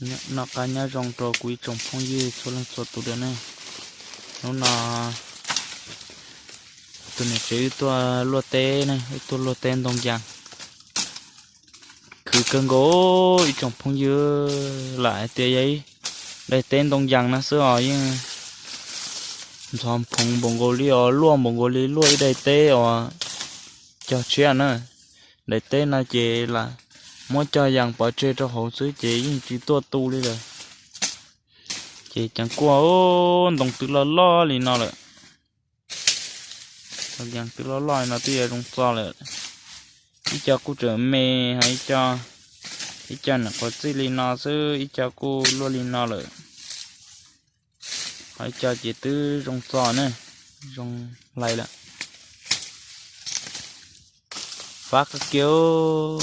Noj qab nyob zoo rau kuv ib tsoom phooj ywg txhua leej txhua tus dua ne. Hnub no tus niam tsev wb tuaj luaj teb ne, wb tuaj luaj teb ntoo yas. Khwv kawg nkaus ib tsoom phooj ywg, lam hais tias yog ib daim teb ntoo yas no xwb os yeej ntxhov phoov npaum nkaus li os, luaj npaum nkaus li luaj ib daim teb uas cog tshiab na. Daim teb no ces lam muab cog yas pov tseg rau hauv xwb ces yeej tsis tuaj tu li lawm. Ces ceev kuaj ntoo twb loj loj li no lawm. Yas twb loj loj li no twb yuav zoo txo lawm. Ib co kuj tseem me, ho ib co, ib co nyuam qhuav txij li no xwb, ib co kuj luaj li no lawm. Ho ib co ces twb zoo txo ne, zoo hlais lawm. Fab kawg kiag.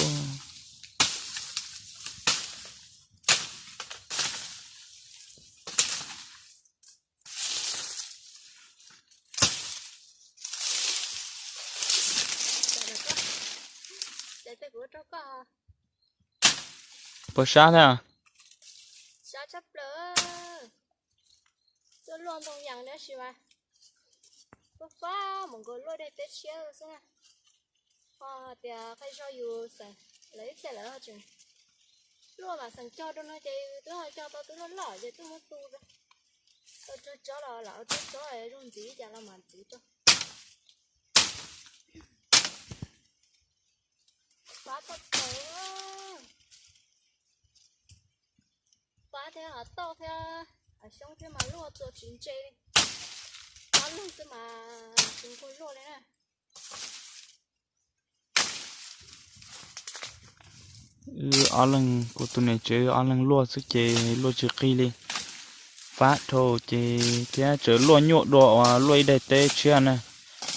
Puas sab thiab? Sab tshaj plaws. Tuaj luaj ntoo yas tab sis mas tuaj fab mus nkaus luaj daim teb tshiab xwb na. Ho tias qhov zog yus xeem lawv ib txhia lawv ho tseem luaj mas xeem cog rau no ces twb ho cog tau twb loj loj ces twb muab tu rau. Tau tsob tsob los lam ua tsob tsob zoo ntxiv cas los mam ntxiv rau. Fab tau tau. Fab thiab ho tauj thiab, xyoob thiab mas luaj txuas tsis ntse li. Ob leeg xwb mas tsis nquag luaj li na. Wb ob leeg, kuv tus niam tsev wb ob leeg luaj xwb ces luaj tsis qig li. Fab dhau ces thiab tseem luaj nyuaj dua uas luaj ib daim teb tshiab na,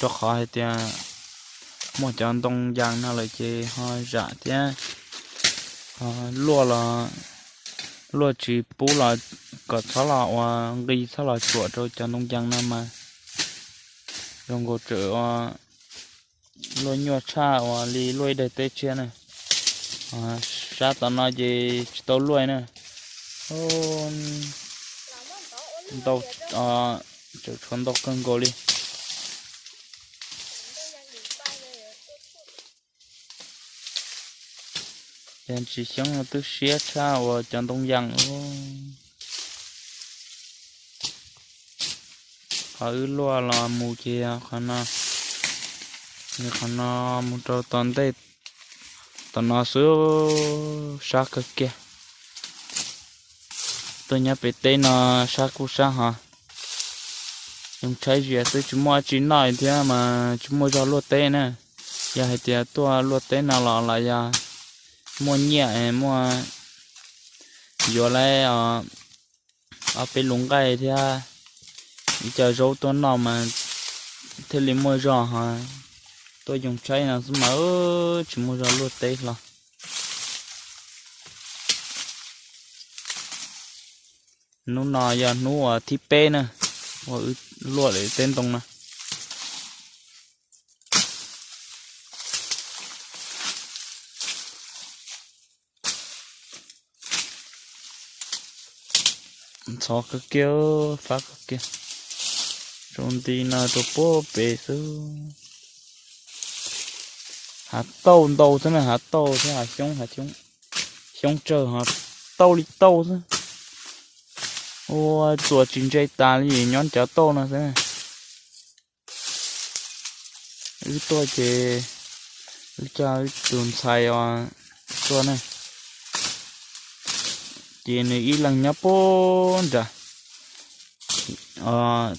rau qhov hais tias muaj cov ntoo yas no lawm ces ho zam thiab, ho luaj los luaj tsis pub los kom txhob los uas nqis txhob los tsuam rau cov ntoo yas no mas zoo nkaus tseem luaj nyuaj tshaj uas li luaj ib daim teb tshiab na. Sab tom no ces tsis tau luaj na. Ntau, tseem tshuav ntau kawg nkaus li. Yog tsis xyoob twb siab tshaj uas cov ntoo yas. Qhov wb luaj los mus ces qhov no, nws qhov no mus rau tom ntej, tom no xwb, sab kawg kiag. Tuaj nyob pem teb no sab kuj sab hos. Yoo tshaib zias xwb tsis muaj dab tsi noj thiab mas tsis muaj zog luaj teb na. Yog hais tias tuaj luaj teb no los los yog muaj nyiaj es muaj yuav lawm ob peb lub nqaij thiab ib co zaub tuaj noj mas thiaj li muaj zog hos. Tuaj yoo tshaib no xwb mas tsis muaj zog luaj teb hlo. Hnub no yog hnub uas thib peb na, uas wb luaj lawm teb ntoo no. Ntxhov kawg kiag, fab kawg kiag. Zoo nti no rau puag pem xwb. Hav tauj ntau xwb na, hav tauj thiab hav xyoob, hav xyoob, xyoob tsawg ho tauj li tauj xwb. Ua txuas tsis ntse tas li nyob cov tauj no xwb. Wb tuaj ces wb coj wb tus ntxhais os tuaj ne, ces nws ib leeg nyob puag nram,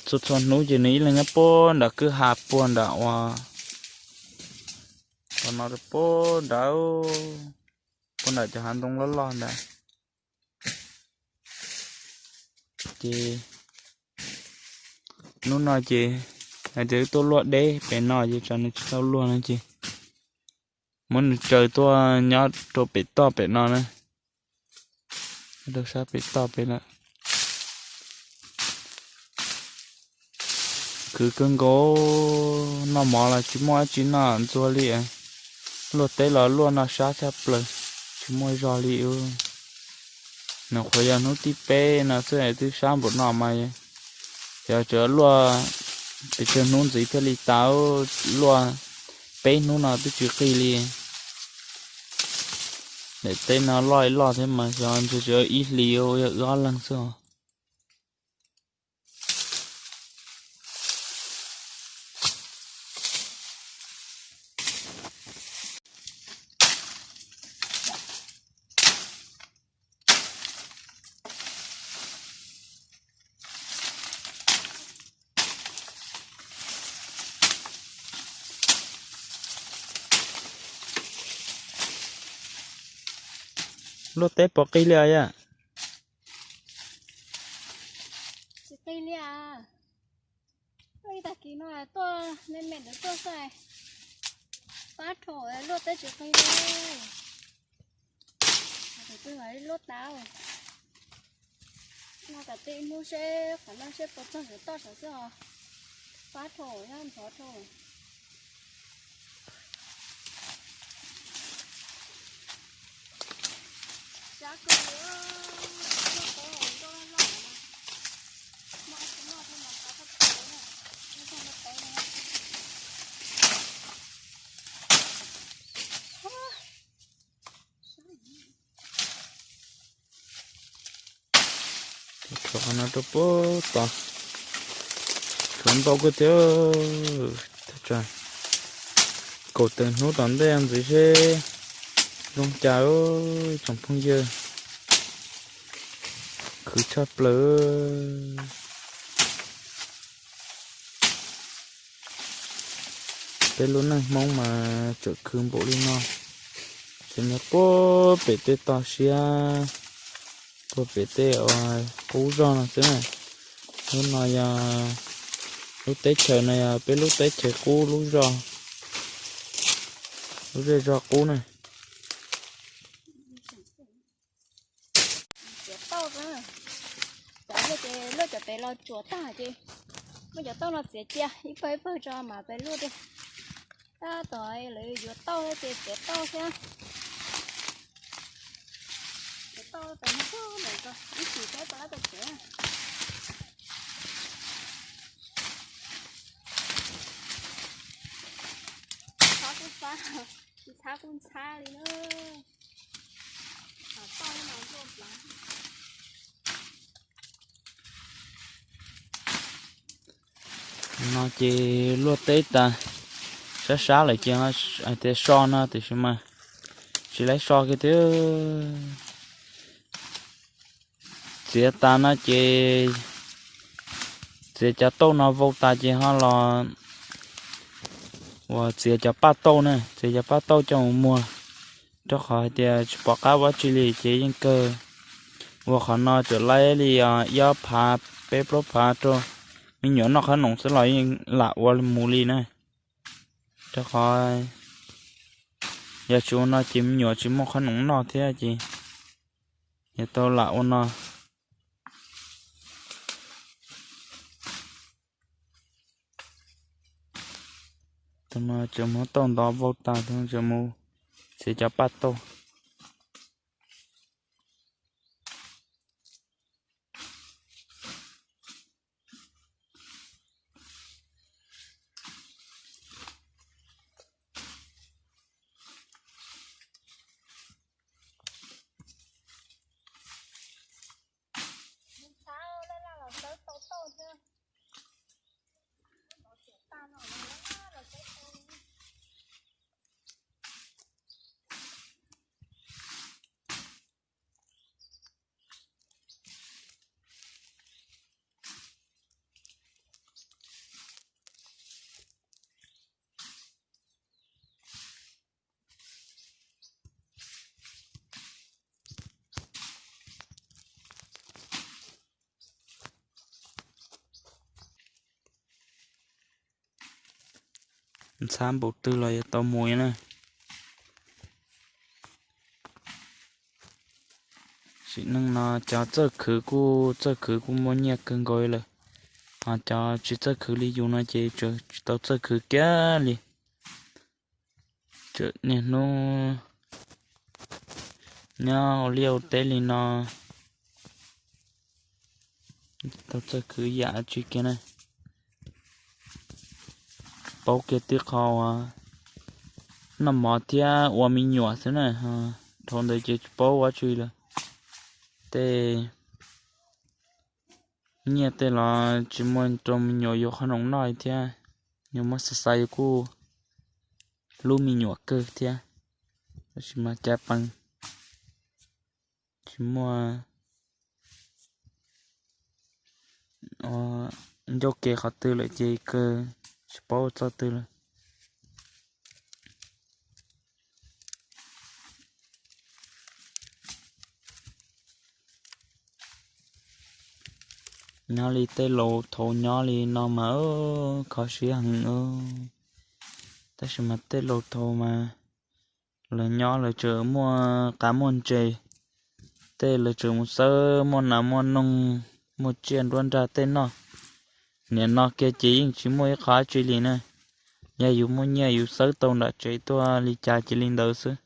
txhua txhua hnub ces nws ib leeg nyob puag nram kwj ha puag nram uas, no puag nram, puag nram cov hav ntoo loj loj ntawd. Ces hnub no ces hais tias wb tuaj luaj deb pem no ces tsam nws tsis tau luaj no ces muab nws tsaws tuaj nyob rau pem toj pem no na, rau sab pem toj pem lawm. Khwv kawg nkaus, noj mov los tsis muaj dab tsi noj ntxuag li. Luaj teb los luaj no sab tshaj plaws, tsis muaj zog li. Nws qhuav yog hnub thib peb no xwb twb sab npaum no mas, yog tseem luaj pes tsawg hnub ntxiv thiaj li tas, luaj peb hnub no twb tsis qig li. Daim teb no loj ib loj thiab mas xyov ntshe tsuas ib hlis yog wb ob leeg xwb os. Luaj teb puas qig li os yom? Tsis qig li as. Ib tag kis no tuaj me me ntawd tuaj xwb, pab rho luaj teb tsis qig li. Luaj tas, no kom tej hnub seb qhov no seb puas txog saum toj saud xwb os. Pab rho, nyob ntxhov rho. Rho qhov no rau puag tod, rho ntau kawg thiab. Kaum tawm hnub tom ntej ntxiv seb zoo cas tsoom phooj ywg. Khwv tshaj plaws. Peb lub neej Hmoob mas tseem khwv npaum li no, tseem nyob puag pem tej toj siab, puag pem tej qub zog no xwb na. Lub no yog lub teb chaws no yog peb lub teb chaws qub lub zog, lub zej zog qub na. Txiav tauj, cov luaj ces luaj cov pem los tsuas tag ces muab cov tauj no txiav cia ib pawg ib pawg tso mam pem luaj tiag. Tab tom lawv yuav tauj ces txiav tauj thiab. Txiav tauj pem no ib chim peb puas lab pem tsev. Txhob kuj txhab, tsis txhab kuj ntxhab li na. No ces luaj teb tas, sab sab lawm ces hais tias so no tiam sis mas tsis laib so kiag thiab. Txiav tas no ces txiav cov tauj no vau tas ces ho los uas txiav cov paj tauj na, txiav cov paj tauj coj mus muag, rau qhov hais tias tsis pom qab ua tsi li ces yeej kawg. Ua qhov no tsuas laib li ib ob phav peb plaub phav rau me nyuam noj qhob noom xwb los yeej lam ua mus li na. Rau qhov yog tsis ua no ces me nyuam tsis muaj qhob noom noj thiab ces yog tau lam ua no. Tus no tseem muab tauj ntov vau tas, tus no tseem mus txiav cov paj tauj. Ntxhab npaum twg los yuav tau mus na. Sim neej no cov txawj khwv kuj, txawj khwv kuj muaj nyiaj kawg nkaus lawm, ho cov tsis txawj khwv li yus no ces tseem tsis tau txawj khwv kiag li. Tseem niaj hnub nyob ua liaj ua teb li no, Tau txawj khwv yam tsi kiag na. Paub kiag tib qho uas noj mov thiab ua me nyuam xwb na. Dhau ntawd ces tsis paub ua tsi lawm. Tej nyiaj tej los tsis muaj rau me nyuam yuav qhob noom noj li thiab. Yus muab xav xav yus kuj hlub me nyuam kawg thiab, tab sis mas cas pees tsis muaj ncauj ke qhov twg lawm ces kawg tsis paub ua txoj twg lawm. Nyob li tej laus thaum nyob li no mas kho siab heev, tab sis mas tej laus thaum mas lawv nyob lawv tseem muaj qav muaj ntses, tej lawv tseem mus xawb muaj nas muaj noog, muaj tsiaj nruab nrag tej noj. Nim no kiag ces yeej tsis muaj ib qho dab tsi li na. Yog yus muaj nyiaj yus xawb tau nram tsev tuaj li cas ces li ntawd xwb.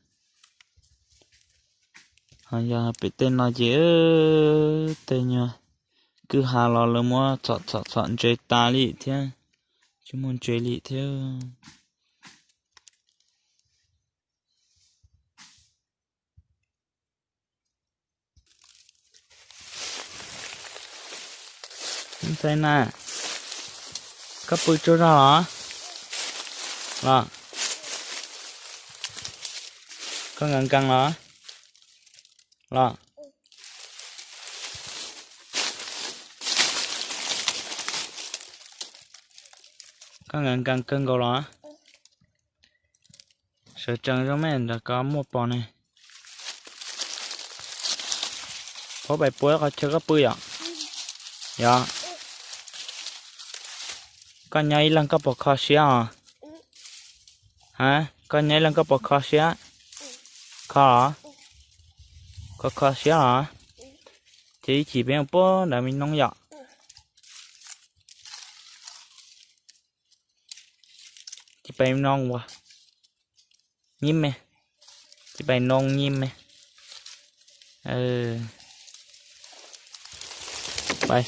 Ho yog pem tej no ces tej nyuag kwj ha los lawv muab txhom txhom txhom ntses tas li thiab, tsis muaj ntses li thiab. Ntxhais na, koj pw tsaug zog los? Los, koj nkees nkees los? Los, koj nkees nkees kawg nkaus los? Sawv tsees zoo me ntawm ko muaj pos ne. Pab pais puab qhov chaw koj pw yom? Yog. Koj nyob ib leeg koj puas kho siab os? Ha, koj nyob ib leeg koj puas kho siab? Kho los? Koj kho siab los? Ces ib chim peb mus puab ntawd me noob yom. Cis pais noo ua nyib me, cis pais noo nyib me. Pais,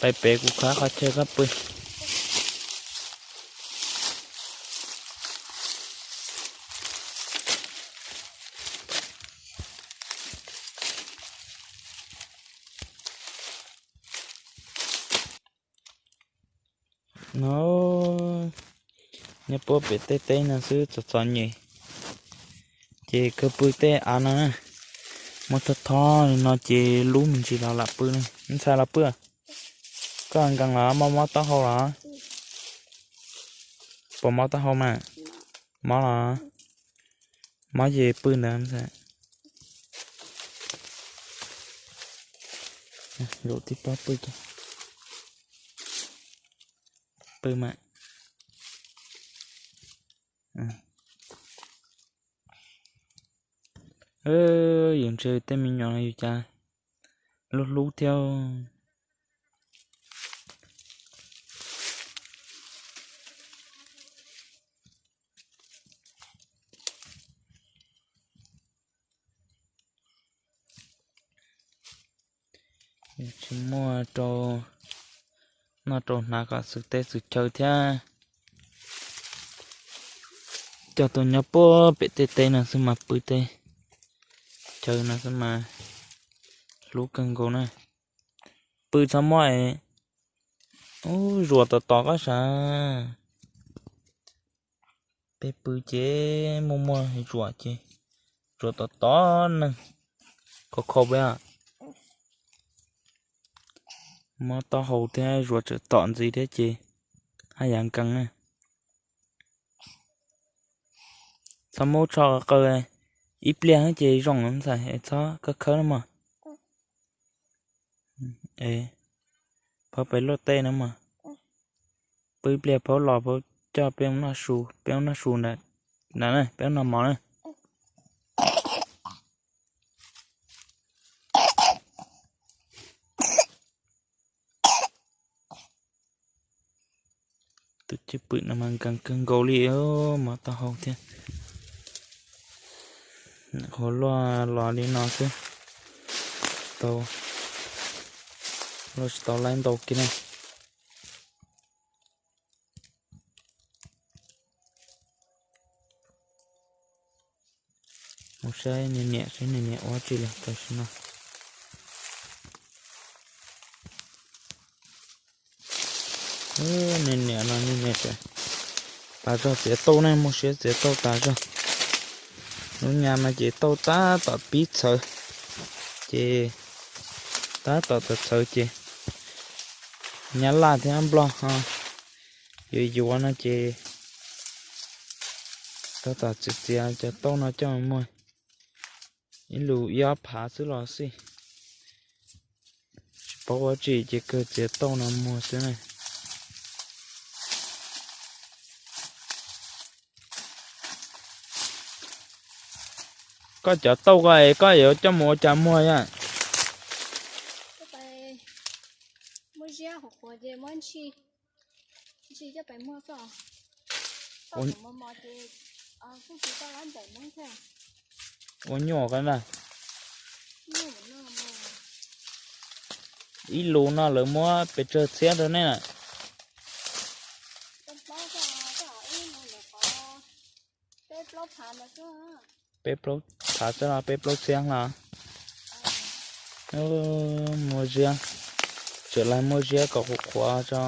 pais pem kuv kho qhov chaw koj pw. No, nyob puab pem tej teb no xwb txom txom nyem, ces kawg pw tej av no na. Muab tog thob li no ces lub me ntsis los lam pw na. Ntxhais los pw, koj nkees los mob mob taub hau los? Puas mob taub hau mas? Mob los? Mob ces pw ntawd ntxhais. Zaum tib pob pw, pw mas. Yus ntshe tej me nyuam no yus cas lub hlub thiab. Tsis muaj rau noj rau hnav kom xwm teb xwm chaw thiab. Coj tuaj nyob puag pem tej teb no xwb mas pw tej chaw no xwb mas hlub kawg nkaus na. Pw txhob muab es, ub, zuam tom tom koj sav. Peb pw ces muaj muaj zuam ces, zuam tom tom neeg, khov kho peb, mob taub hau thiab zuam tseem tom ntxiv thiab ces haj yam nkees na. Txhob muab tsho qaws, ib pliag ces zoo ntxhais, txhob khawb khawb na mog. Phaub pem luaj tej na mog. Pw ib pliag phaub los phaub coj peb mus noj su, peb mus noj su ntawm na, peb mus noj mov na. Tus cwj pwm no mas nkees kawg nkaus li, mob taub hau thiab. Qhuav luaj los li no xwb, tsis tau Los tsis tau laib ntau kiag na. Mus saib niam niam, saib niam niam ua tsi los tam sim no. Niam niam no niam niam tas zog txiav tauj ne, muaj siab txiav tauj tas zog. Lub nyab mas ces tauj tab tom pib txhawv, ces tab tom txawv txhawv ces nyab laj thiab nplog ho yuav yuav no ces tab tom txiav txiav cov tauj no coj mus muag ib lus ib ob phav xwb los xij. Tsis paub ua tsi ces kawg txiav tauj no muag xwb na. Koj cov tauj ko es koj yuav coj mus ua cas muag yom? Muab ziab qhuav qhuav ces muab ntshis, ntshis coj pem muag xwb. Tauj mos mos ces kuj tsis tau lab npaum Hmoob thiab. Ua nyuaj koj na. Ib lus no lawv muab pes tsawg txhiab rau nej na? Peb plaub phav xwb los peb plaub txhiab los? Muaj ziab, tseem laig muaj ziab kom qhuav qhuav tso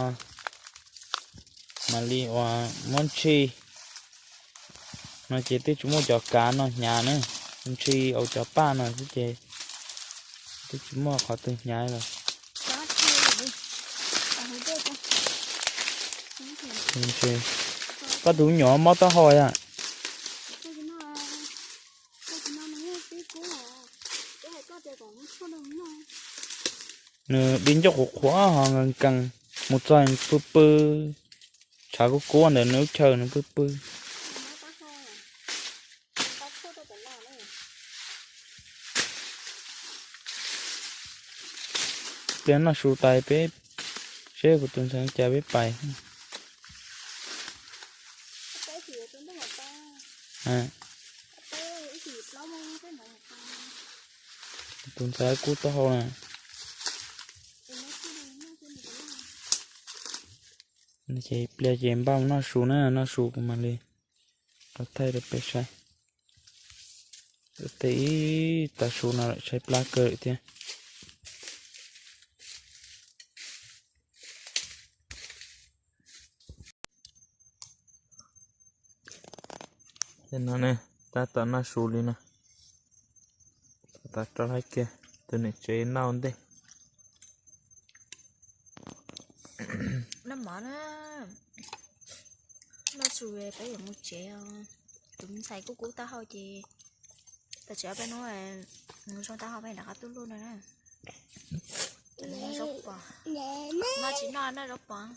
mam li ua muab ntshis. No ces twb tsis muaj cov kav no hnyav na, ntshis au cov paj no xwb ces twb tsis muaj qhov twg hnyav lawm. Koj tus nyuam mob taub hau yom? Nws di ncauj qhuav qhuav ho nkees nkees, mus txog pw pw, tshav kub kub ntawm nws lub chaw nws pw pw. Pliag noj su tas peb seb kuv tus ntxhais cas peb pais. Tus ntxhais kub taub hau na. Ces pliag ces npaj mus noj su na, noj su kuv mam li rov thaij rau peb saib. Tej ib tag su no lawm tshaib plab kawg lawm thiab. Tej no ne, tab tom noj su li no. Tab tom rau hais kiag tus niam tsev noj ntej. Noj mov na, noj su peb yuav mus tsev os. Tus ntxhais kub kub taub hau ces tam sim no peb hnub zoo taub hau peb rov qab tuaj luaj no na. Noj zaub pos, noj tsis noj noj zaub pos.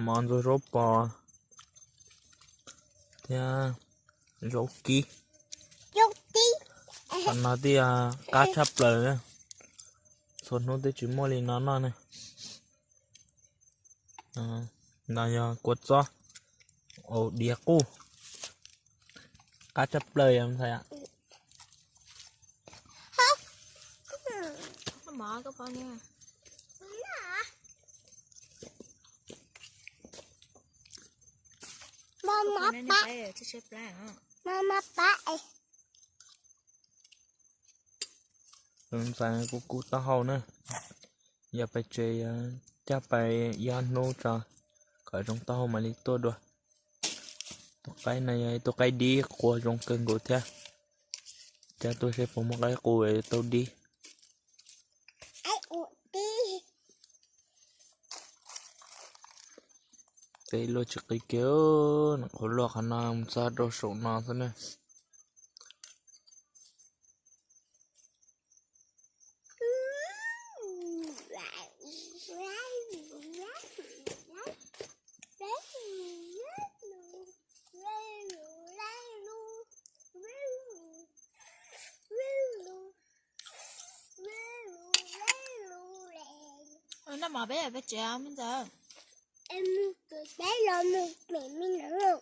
Mov ntxuag zaub pos thiab zaub kib. Qhov no twb yog qab tshaj plaws, txhua hnub twb tsis muaj li no noj ne. No yog kua txob aus diav quj, qab tshaj plaws yom ntxhais. Tus ntxhais kub kub taub hau na, yog pais tsev coj pais ib ob hnub tso kom zoo taub hau mam li tuaj dua. Tus qaib no yog ib tug qaib dib qua zoo kawg nkaus thiab. Coj tuaj seb puas muaj qaib qus tau dib. Peb luaj tsis qis kiag, nws qhuav luaj qhov no mus txog rau saum no xwb na. Noj mov peb peb tsev me ntxhais.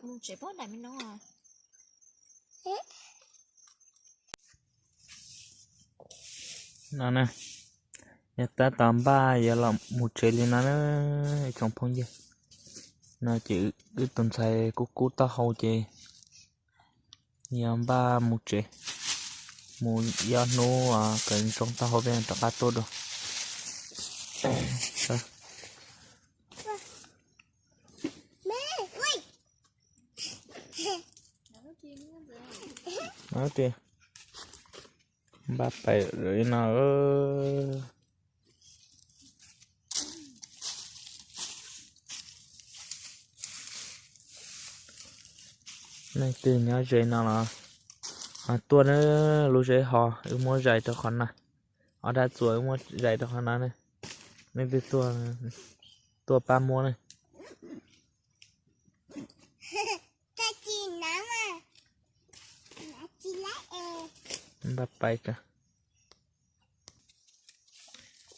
Mus tsev puag nram me no. No na, yog tab tom npaj yuav los mus tsev li no na, ib tsoom phooj ywg. No ces wb tus ntxhais kub kub taub hau ces yog npaj mus tsev, mus ib ob hnub kom zoo taub hau peb rov qab tuaj dua. Npaj pais li no. Leej twg nyob ze no los ho tuaj na, lub zeb ho wb muab zais rau qhov no, ob dab txuas wb muab zais rau qhov no na. Leej twg tuaj, tuaj pab muab na. Npaj pais.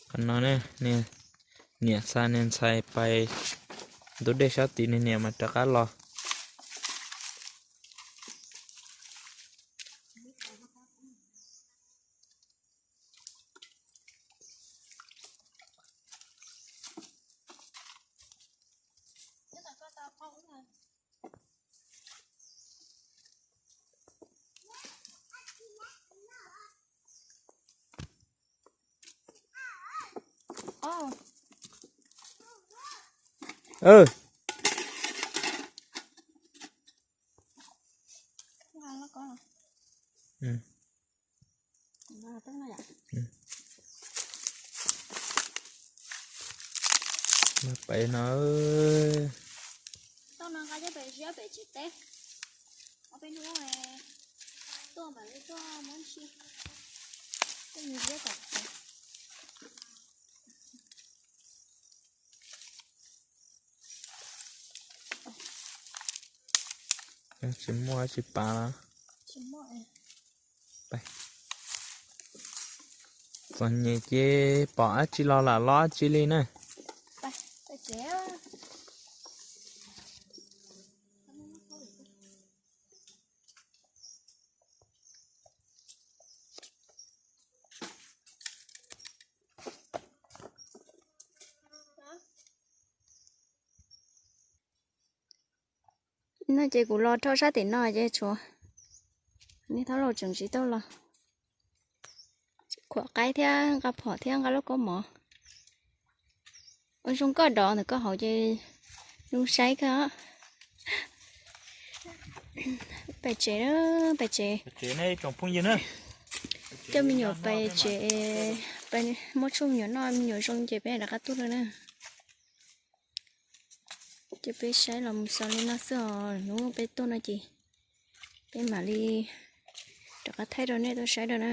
Qhov no niam xa niag ntxhais pais ntug dej sab tid, niag niam mas rov qab los. Pais no. Tsis muaj tsis pav los. Txom nyem ces pom dab tsi los lam los dab tsi li na. No ces kuv los rau sab tim no ces tshuav nej thaub laus tseem tsis tau los. Khuam qaib thiab nqa phom thiab nqa lub kaub mov. Ua zoo koj dov ntawm koj hauv ces zoo saib koj. Pais tsev, pais tsev. Coj me nyuam pais tsev, pais muab tshuaj me nyuam noj, me nyuam zoo ces peb rov qab tuaj dua na. Ces peb saib los mus xaus li no xwb os, hnub peb tuaj no ces peb mam li rov qab thaij rau nej tau saib dua na.